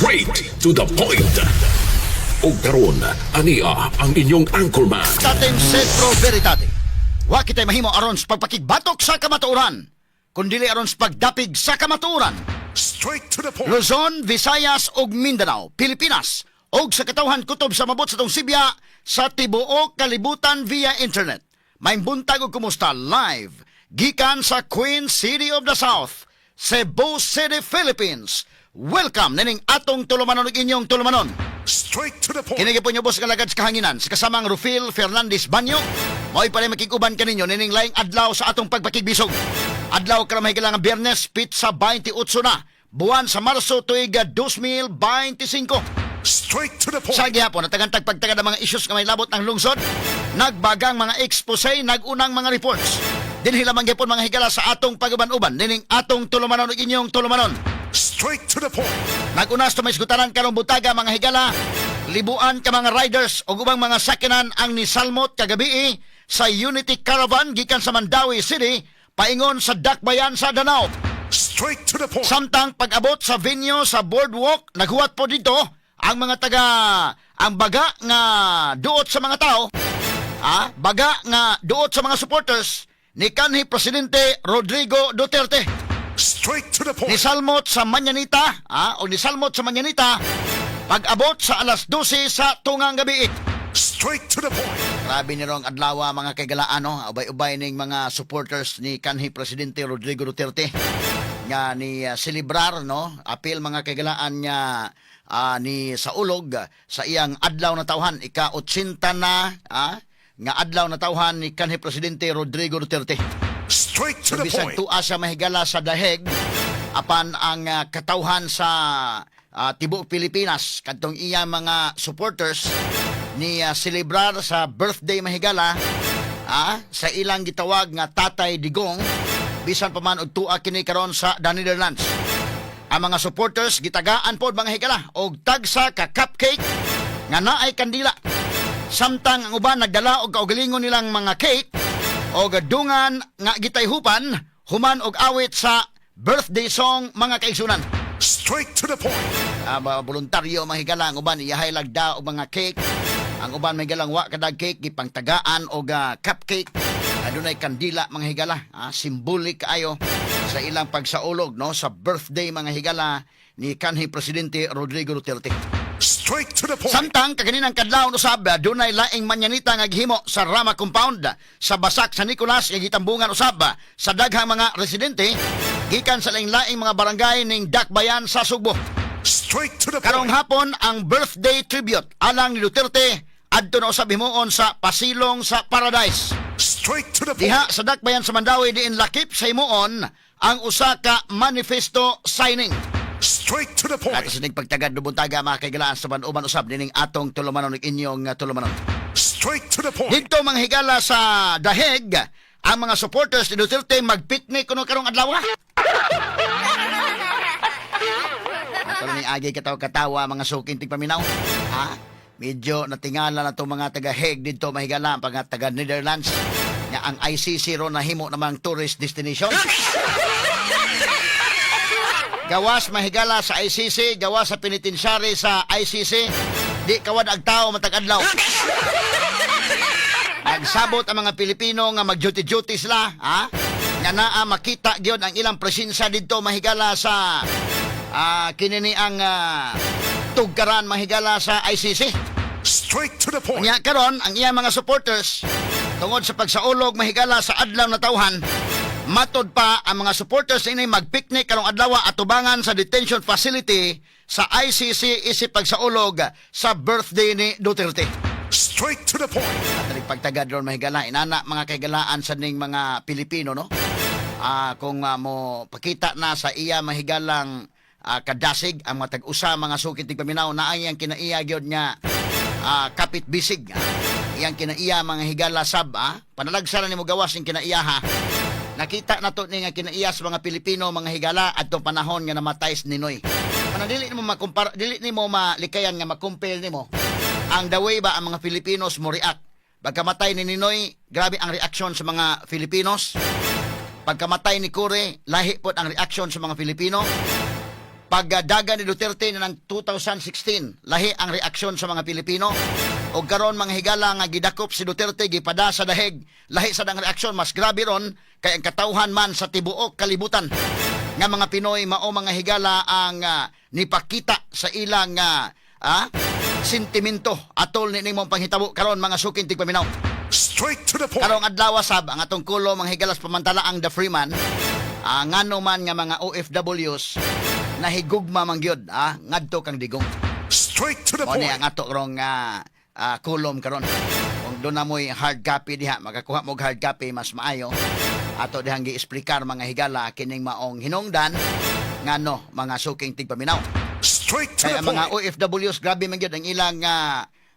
Straight to the point. Ug karon, ania ang inyong anchorman. Tatem Centro Veritate. Wa kitay mahimo aron sa pagpakigbatok sa kamatuoran, kundili aron sa pagdapig sa kamatuoran. Straight to the point. Luzon, Visayas ug Mindanao, Pilipinas ug sa katawhan kutob sa mabot sa atong sibya sa tibuok kalibutan via internet. Maayong buntag ug kumusta live gikan sa Queen City of the South, Cebu City, Philippines. Welcome nining atong tulumanon ug inyong tulumanon. Straight to the point. Kini gyapon inyong boss nga lagad sa kahanginan sa kasamang Rufil Fernandez Banyo. Mao'y pa makig-uban kaninyo nining laing adlaw sa atong pagpakigbisog. Adlaw karon, mga higala, nga Biyernes, petsa 28 na, buwan sa Marso, tuig 2025. Straight to the point. Sa gihapon, natagan tag pagtagad ang mga issues nga may labot ng lungsod, nagbagang mga expose, nagunang mga reports. Dinhi lamang gyapon, mga higala, sa atong pag-uban-uban nining atong tulumanon ug inyong tulumanon. Straight to the point. Nag-unas may isgutanan karong buntaga, mga higala, libuan ka mga riders o ubang mga sakyanan ang nisalmot kagabi sa Unity Caravan gikan sa Mandaue City paingon sa Dakbayan sa Danao. Straight to the point. Samtang pag-abot sa venue sa boardwalk, naghuwat po dito ang mga taga ang baga nga duot sa mga tao, baga nga duot sa mga supporters ni kanhi Presidente Rodrigo Duterte. Straight to the point. Nisalmot sa Mañanita, o nisalmot sa Mañanita pag-abot sa alas 12 sa tungang gabi. Straight to the point. Grabe ni rong adlaw, mga kaigalaan, no? Ubay-ubay ning mga supporters ni kanhi Presidente Rodrigo Duterte nga ni celebrar, no, apil, mga kaigalaan, nga ni saulog sa iyang adlaw na tawhan, ika 80 na nga adlaw na tawhan ni kanhi Presidente Rodrigo Duterte. Straight to the Bisag point. tua siya mahigala sa daheg, apan ang katawhan sa tibuok Pilipinas kadtong iya mga supporters ni celebrar sa birthday, mahigala, sa ilang gitawag nga Tatay Digong, bisan pa man og tua kini karon sa the Netherlands. Ang mga supporters gitagaan pod, mga higala, og tagsa ka cupcake nga naay kandila. Samtang ang uban nagdala og kaugalingon nilang mga cake og dungan nga gitayhupan human og awit sa birthday song, mga kaigsunan. Straight to the point. Voluntaryo, mga higala, ang uban iyahay lagda og mga cake. Ang uban may galang wa kadag cake, gipangtagaan og cupcake. Adunay kandila, mga higala, symbolic kaayo sa ilang pagsaulog, no, sa birthday, mga higala, ni kanhi Presidente Rodrigo Duterte. Straight to the point. Samtang kaganinang kadlawon usab, dunay laing manyanita nga gihimo sa Rama Compound sa Basak San Nicolas nga gitambungan usab sa daghang mga residente gikan sa laing-laing mga barangay ning Dakbayan sa Sugbo. Straight to the Karong point. hapon ang birthday tribute alang ni Duterte adto na usab himuon sa Pasilong sa Paradise. Straight to the point. Diha sa Dakbayan sa Mandaue diin lakip sa himuon ang usa ka manifesto signing. Straight to the point. Ato sa pagtagad buntaga, mga kaigalaan, sa uban usab nining atong tulumanon ug inyong tulumanon. Straight to the point. Dito, mga higala, sa Daheg, ang mga supporters ni Duterte magpiknik kuno karong adlaw. Ato ni agi katawa-katawa, mga suking tigpaminaw. Ha? Medyo natingala na itong mga taga-Hague dito, mahigala, mga taga Netherlands nga ang ICC ron nahimo namang tourist destination. Gawas, mahigala, sa ICC, gawas sa penitentiary sa ICC, di kawad ang tao matag adlaw. Nagsabot ang mga Pilipino nga mag-duty-duty sila, ha? Nga naa makita gyud ang ilang presensya didto, mahigala, sa kinini ang tugkaran, mahigala, sa ICC. Straight to the point. Unya karon ang iyang mga supporters, tungod sa pagsaulog, mahigala, sa adlaw na tawhan, matod pa ang mga supporters ini magpiknik karong adlaw atubangan sa detention facility sa ICC isip pagsaulog sa birthday ni Duterte. Straight to the point. At pagtagad ron, mahigala, inana, mga kaigalaan sa ning mga Pilipino, no? Kung mo pakita na sa iya mahigalang kadasig ang mga tag-usa, mga sukit tigpaminaw, na ang iyang kinaiya gyud nga kapit bisig. Iyang kinaiya, mga higala, sab panalagsa na nimo gawas ning kinaiya, ha. Nakita na to ni nga kinaiya sa mga Pilipino, mga higala, adtong panahon nga namatay si Ninoy. Mana dili nimo makumpara, dili nimo malikayan nga makumpare nimo ang the way ba ang mga Filipinos mo react. Pagkamatay ni Ninoy, grabe ang reaksyon sa mga Filipinos. Pagkamatay ni Cory, lahi pod ang reaksyon sa mga Filipino. Pagdaga ni Duterte na ng 2016, lahi ang reaksyon sa mga Pilipino. O karon, mga higala, nga gidakop si Duterte, gipada sa Daheg, lahi sa ang reaksyon, mas grabe ron kay ang katawhan man sa tibuok kalibutan nga mga Pinoy mao, mga higala, ang nipakita sa ilang sentimento atol ni mong panghitabo karon, mga suking tigpaminaw. Straight to the point. Karong adlaw sab ang atong kulo, mga higalas, pamantala ang The Freeman. Ngano man nga mga OFWs nahigugma man gyud ngadto kang Digong? Straight to the Mo ni point. ang ato rong kulom karon. Kung doon na mo'y hard copy diha, makakuha mo og hard copy, mas maayo. Ato dihang gi-explicar, mga higala, kining maong hinungdan ngano, mga suking tigpaminaw. Straight to Kaya the ang mga point. OFWs, grabe man gyud ang ilang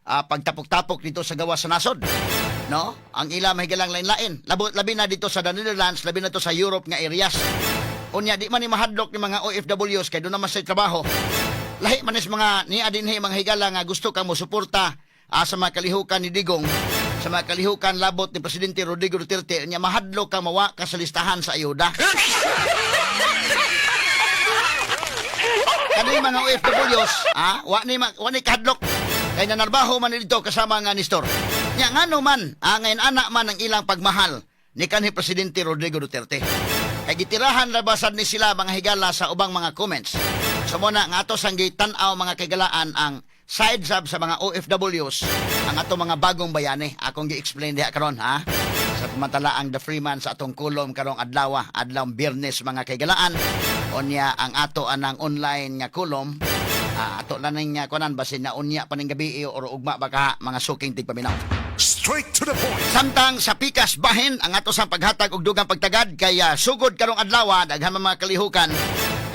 pagtapok-tapok dito sa gawas sa nasod. No? Ang ilang mahigalang lain-lain. Labi na dito sa the Netherlands, labi na to sa Europe nga areas. Unya, di man ni mahadlok ni mga OFWs kay doon naman sa trabaho. Lahi man is mga niya dinhi, mga higala, nga gusto kang mosuporta sa mga kalihukan ni Digong, sa mga kalihukan labot ni Presidente Rodrigo Duterte, nya mahadlok kang mawa ka sa listahan sa ayuda. Kani mga OFWs, wa ni kahadlok. Kay nanarbaho man dito kasama nga ni Nestor. Nya ngano man, ngayon anak man ang ilang pagmahal ni kanhi Presidente Rodrigo Duterte? Kay gitirahan labasad ni sila, mga higala, sa ubang mga comments. So muna nga ato sang gitan-aw, mga kaigalaan, ang side sab sa mga OFWs, ang ato mga bagong bayani. Akong gi-explain diha karon ha. Sa pamantala ang The Freeman sa atong kulom karong adlaw, adlaw Biyernes, mga kaigalaan. Unya ang ato anang online nga kulom, ato lang ning kunan basin na unya pa ning gabi or ugma baka, mga suking tigpaminaw. Straight to the point. Samtang sa pikas bahin ang ato sang paghatag og dugang pagtagad kay sugod karong adlaw, daghan man mga kalihukan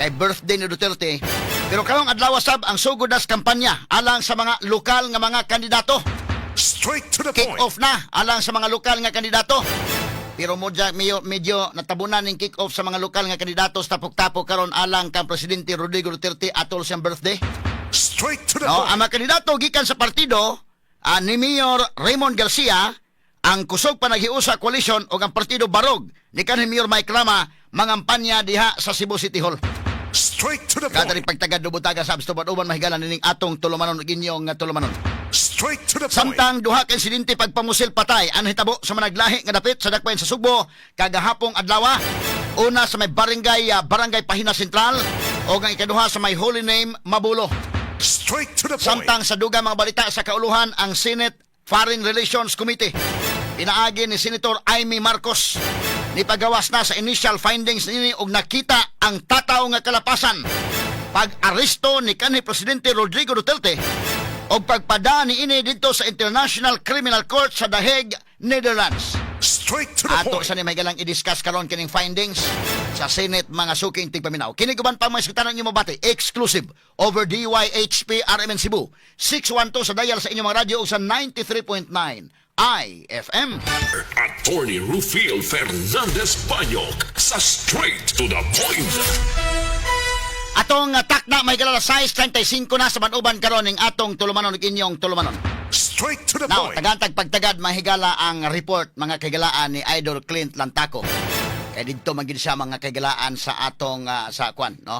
kay birthday ni Duterte. Pero karong adlaw sab ang sugod nas kampanya alang sa mga lokal nga mga kandidato. Straight to the Kick point. off na alang sa mga lokal nga kandidato. Pero medyo, medyo, medyo natabunan ning kick off sa mga lokal nga kandidato sa tapok-tapok karon alang kang Presidente Rodrigo Duterte atol siyang birthday. Straight to the No, point. ang mga kandidato gikan sa partido ni Mayor Raymond Garcia, ang Kusog Panaghiusa Coalition ug ang partido Barog ni kanhi Mayor Mike Rama mangampanya diha sa Cebu City Hall. Straight to the Kada point. rin pagtagad dubutaga sa abstuban uban mahigalan nining atong tulumanon ug inyong tulumanon. Straight to the point. Samtang duha ka insidente pagpamusil patay ang hitabo sa managlahi nga dapit sa dakbayan sa Sugbo kagahapong adlaw. Una sa may barangay Pahina Central o ang ikaduha sa may Holy Name, Mabulo. Straight to the point. Samtang sa dugang mga balita sa kauluhan, ang Senate Foreign Relations Committee pinaagi ni Senator Imee Marcos nipagawas na sa initial findings nini og nakita ang tataw nga kalapasan pag-aresto ni kanhi Presidente Rodrigo Duterte o pagpada ni ini dito sa International Criminal Court sa The Hague, Netherlands. Straight to the Ato point. sa ni may galang i-discuss karon kining findings sa Senate, mga suking tigpaminaw. Kini guban pa mga iskutanan niyo mabati exclusive over DYHP RMN Cebu 612 sa dial sa inyong mga radyo o sa 93.9 IFM. Attorney Rufil Fernandez Banyok sa Straight to the Point. Atong takna may galala 6:35 na sa manuban karon ning atong tulumanon ug inyong tulumanon. Straight to the Now, point. tagantag pagtagad mahigala ang report, mga kaigalaan, ni Idol Clint Lantaco. Kay didto man gid siya, mga kaigalaan, sa atong sa kwan, no?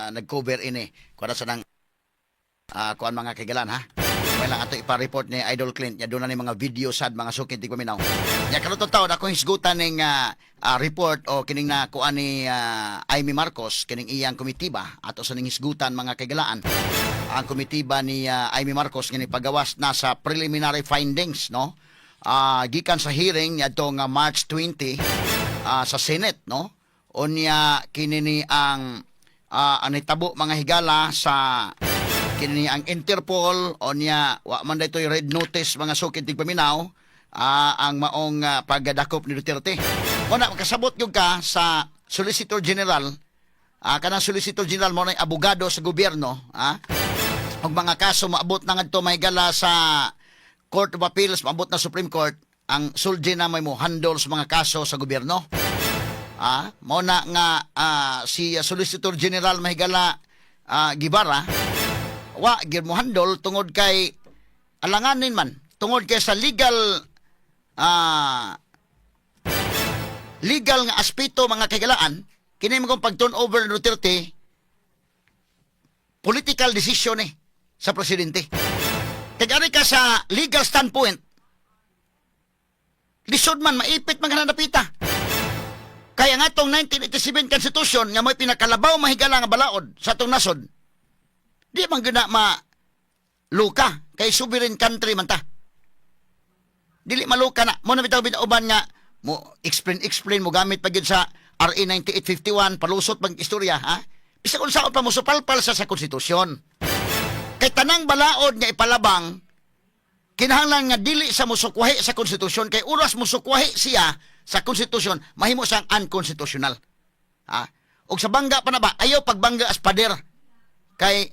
Nag-cover ini. Kuan sa nang kuan, mga kaigalaan, ha. May lang ato ipa-report ni Idol Clint nya doon na ni mga video sad, mga suki tigpaminaw. Nya karon taon ako hisgutan ning report o kining na kuan ni Imee Marcos, kining iyang komitiba, ato sa ning hisgutan, mga kaigalaan, ang komitiba ni Imee Marcos ngini pagawas na sa preliminary findings, no, gikan sa hearing niadto nga March 20 sa Senate, no. Unya kini ni ang nitabo, mga higala, sa kini ang Interpol. Unya wa man daytoy red notice, mga sukid tigpaminaw, ang maong pagdakop ni Duterte. Una makasabot gyud ka sa Solicitor General, kanang Solicitor General mo na abogado sa gobyerno, og mga kaso maabot na ngadto, mahigala, sa Court of Appeals, maabot na Supreme Court, ang SolGen na may mo handle sa mga kaso sa gobyerno. Mo na nga si Solicitor General, mahigala, Guevarra, wa gyud mo handle tungod kay alanganin man tungod kay sa legal nga aspeto, mga kaigalaan, kini mo pag turn over ni Duterte. Political decision eh sa presidente. Kag ari ka sa legal standpoint, lisod man, maipit man ka dapita. Kaya nga itong 1987 Constitution nga may pinakalabaw mahigala nga balaod sa atong nasod, di man gina ma luka kay sovereign country man ta. Dili maluka na. Mo na bitaw binauban nga mo explain explain mo gamit pa gyud sa RA 9851, palusot pag istorya, ha. Bisag unsaon pa, mo supalpal sa konstitusyon. Kay tanang balaod nga ipalabang, kinahanglan nga dili sa musukwahi sa konstitusyon, kay oras musukwahi siya sa konstitusyon, mahimo siyang unconstitutional. Ha? Og sa bangga pa na ba, ayaw pagbangga as pader. Kay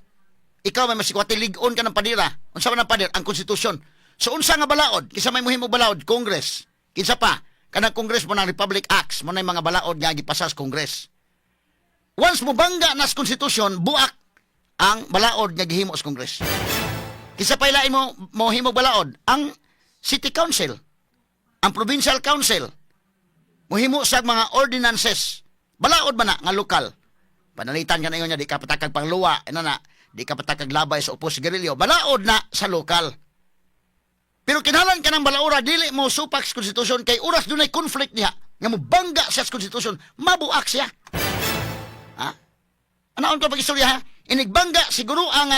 ikaw may masikwati, lig-on ka ng padira. Unsa man ang pader? Ang konstitusyon. So unsa nga balaod? Kinsa may mohimo balaod? Congress. Kinsa pa? Kanang Congress mo ng Republic Acts mo na yung mga balaod nga gipasa sa Congress. Once mo bangga na sa konstitusyon, buak ang balaod nga gihimo sa Congress. Kinsa pa ilain mo mohimo balaod? Ang City Council, ang Provincial Council. Mohimo sa mga ordinances. Balaod ba na nga lokal? Panalitan ka na yun niya, di ka patakag pangluwa, ano na, di ka patakag labay sa upos sigarilyo. Balaod na sa lokal. Pero kinahanglan ka ng balaora, dili mo supak sa konstitusyon, kay oras dunay conflict niya, nga mo bangga siya sa konstitusyon, mabuak siya. Ha? Anaon ko pag-istorya, ha? Inigbangga, siguro ang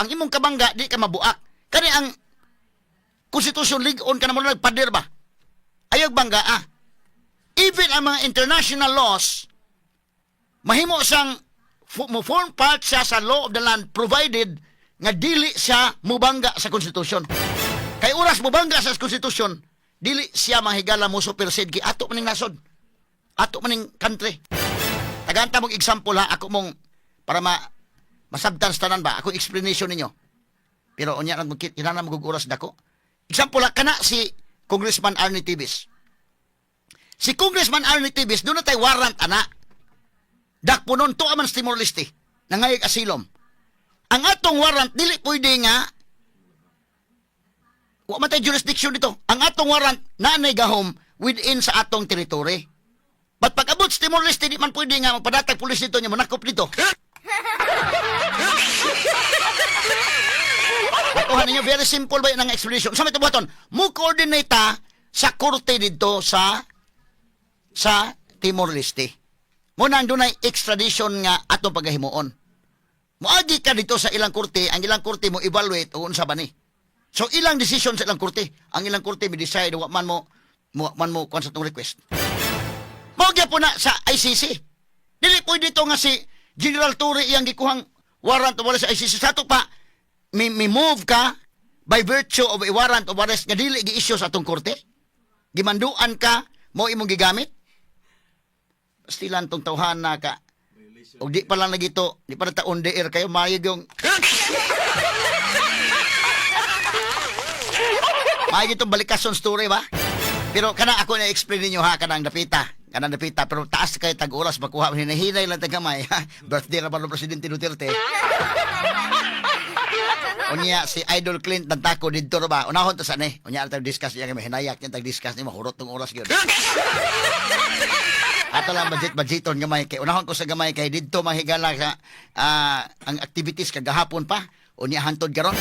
imong kabangga, di ka mabuak. Kani ang konstitusyon, lig-on ka na mo nagpader ba? Ayaw bangga, ah. Even ang mga international laws, mahimo siyang mo form part siya sa law of the land provided nga dili siya mubangga sa konstitusyon. Kay oras mubangga sa konstitusyon, dili siya mahigala mo supersede kay ato maning nasod. Ato maning country. Tagaan ta mong example ha, ako mong para ma masabtan sa tanan ba, ako explanation ninyo. Pero unya lang kinahanglan mo oras dako. Example ha, kana si Congressman Arnie Teves. Si Congressman Arnie Teves, duna tay warrant ana. Dakpo nun, tuwa man sa Timor-Leste, nangayag asylum. Ang atong warrant, dili pwede nga, wa man tay jurisdiction dito. Ang atong warrant, naanay gahom within sa atong territory. But pag abot sa Timor-Leste, di man pwede nga mapadatag pulis dito niya, manakop dito. Kuha ninyo, very simple ba yun ang explanation? Sa may tubuhaton, mo coordinate ta sa korte dito sa Timor-Leste. Muna ang dunay extradition nga atong pagahimuon. Moagi ka dito sa ilang korte, ang ilang korte mo evaluate o unsa ba ni. So ilang decision sa ilang korte, ang ilang korte mi decide wa man mo kuan sa atong request. Mao gyapon na sa ICC. Dili pwede dito nga si General Torre iyang gikuhang warrant of arrest sa ICC. Sa ato pa, mi move ka by virtue of a warrant of arrest nga dili gi-issue sa atong korte. Gimanduan ka, mo imong gigamit. Pastilan tong tawhan na ka. Og di pa lang nagito, di pa na ta on the air kayo, mayog yung Maayog itong balikason story ba? Pero kana ako na explain ninyo ha, kanang dapita. Kanang dapita, pero taas kay tag oras makuha, hinahinay lang tag gamay ha. Birthday ra ba ng Presidente Duterte? Unya si Idol Clint Tantako didto ra ba? Unahon ta sa ni. Unya tag discuss niya kay mahinayak niya tag discuss ni, mahurot tong oras gyud. Ato lang budget budgeton gamay kay unahon ko sa gamay kay didto mahigala sa ang activities kagahapon pa, unya hantod karon.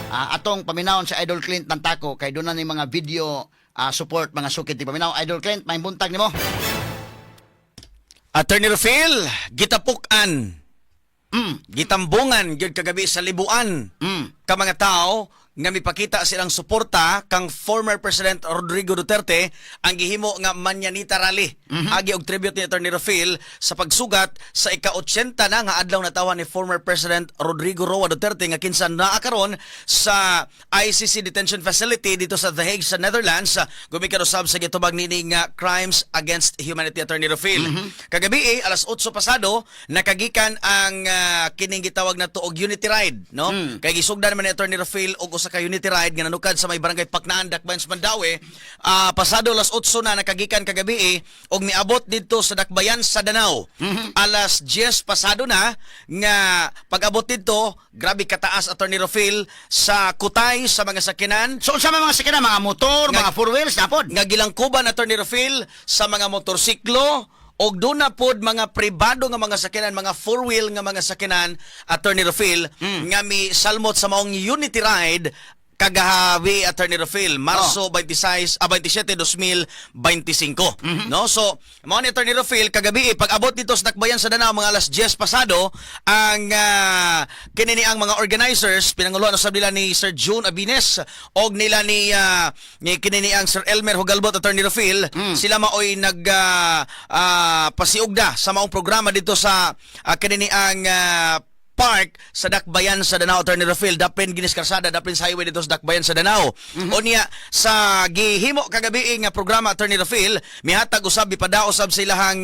Atong paminawon sa Idol Clint Tantako kay doon na ni mga video support mga sukit ni paminaw. Idol Clint, may buntag nimo. Attorney Rufil, gitapukan. Gitambungan gyud kagabi sa libuan ka mga tao nga mipakita silang suporta kang former President Rodrigo Duterte ang gihimo nga Mañanita Rally. Agi og tribute ni Attorney Rufil sa pagsugat sa ika-80 na nga adlaw na tawa ni former President Rodrigo Roa Duterte nga kinsa naa karon sa ICC detention facility dito sa The Hague sa Netherlands, gumikan usab sa gitubag niini nga crimes against humanity, Attorney Rufil. Kagabi alas 8 pasado nakagikan ang kining gitawag na og unity ride, no? Kay gisugdan naman ni Attorney Rufil og usa ka unity ride nga nanukad sa may barangay Paknaan, Dakbayan sa Mandaue. Pasado alas 8 na nakagikan kagabi og miabot didto sa Dakbayan sa Danao. Alas 10 pasado na nga pag-abot didto, grabe kataas, Attorney Rufil, sa kutay sa mga sakyanan. So unsa man mga sakyanan, mga motor, mga four wheels napod? Nga gilangkuban, Attorney Rufil, sa mga motorsiklo Og doon na pod mga pribado nga mga sakyanan, mga four-wheel nga mga sakyanan, Attorney Rofil, nga mi salmot sa maong Unity Ride kagahabi, Attorney Rofil, Marso 26, 27, 2025. No? So, mao ni, Attorney Rofil, kagabi pag abot dito sa Dakbayan sa Danao mga alas 10 pasado, ang kini ni ang mga organizers pinanguluhan usab nila ni Sir June Abines og nila ni kini ni ang Sir Elmer Hugalbot, Attorney Rofil, sila maoy nag pasiugda sa maong programa dito sa kini ni ang park sa Dakbayan sa Danao, Attorney Rofil, dapin ginis karsada, dapin sa highway dito sa Dakbayan sa Danao. Unya sa gihimo kagabi nga programa, Attorney Rofil, mihatag usab, ipada usab sa ilahang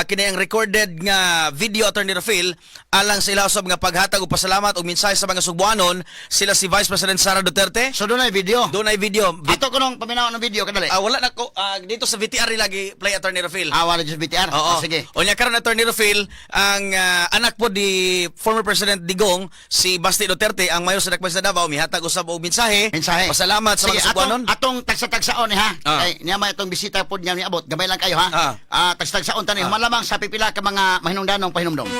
kini ang recorded nga video, Attorney Rofil, alang sa ila usab nga paghatag og pasalamat og mensahe sa mga Sugbuanon sila si Vice President Sara Duterte. So doon ay video. Doon ay video. Ato ko nung paminaw ng video kadali. Wala na ko dito sa VTR nila gi play, Attorney Rofil. Ah, wala sa VTR. Oo. Ah, sige. Unya karon, Attorney Rofil, ang anak po di former President Digong, si Basti Duterte, ang mayor sa Dakbayan sa Davao, mihatag usab og mensahe. Mensahe. Pasalamat sa Sige, mga Sugbuanon. Atong, atong tagsa-tagsaon ni ha. Kay niya may atong bisita pod niya niabot. Gamay lang kayo ha. Ah, tagsa-tagsaon tani. Malamang sa pipila ka mga mahinungdanong pahinumdom.